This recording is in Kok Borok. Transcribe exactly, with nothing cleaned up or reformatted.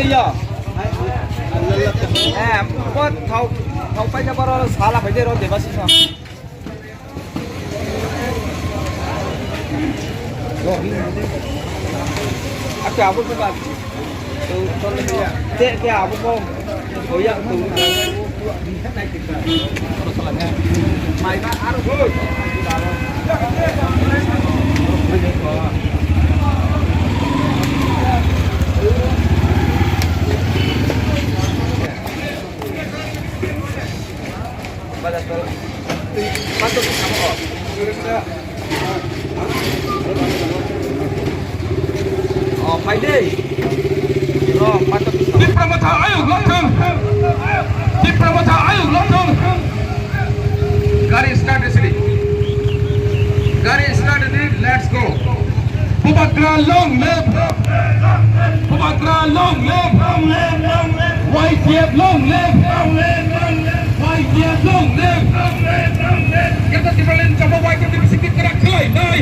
Ya. Eh, buat thau, thau paisa boro sala paisa ro deba sisa. Aku abu ke bak. Te, te abu ko. Oh ya, tu. Oh, phaidi. Ro, patok. Tipra Motha ayuk lokthung. Tipra Motha ayuk lokthung. Gari start sini. Gari start ini, let's go. Bubagra long live. Bubagra long live. Long live, long live. Y T F long live. Long live, long live. Y T F long live. Long live, long live. Kita Tipraland jabo Y T F ni bisik kira khlai nai.